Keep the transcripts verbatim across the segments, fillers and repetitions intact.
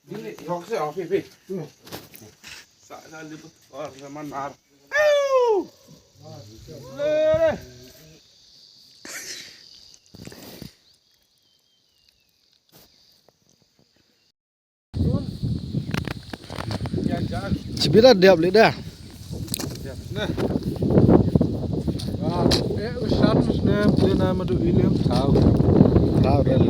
Yok se, oh, pi, pi. Sa, sa, liput, oh, sa, man, ar. Au! Le! Chibira diap le da. Nah. Ah, eh, usan, usan, dia nama tu ilim tahu. Tahu, tahu.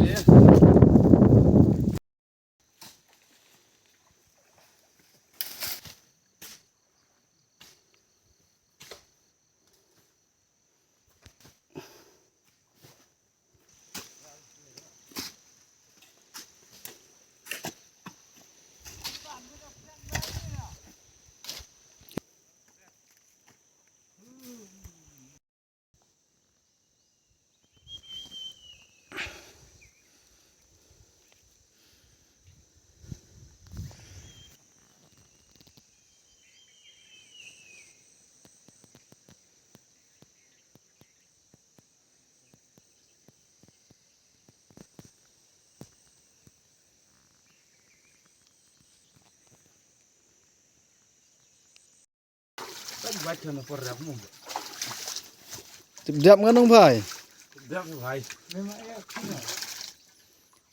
Tip diap nga nong bai. Diap bai.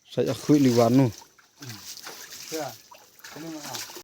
Sa ya khui li wan nu. Ya.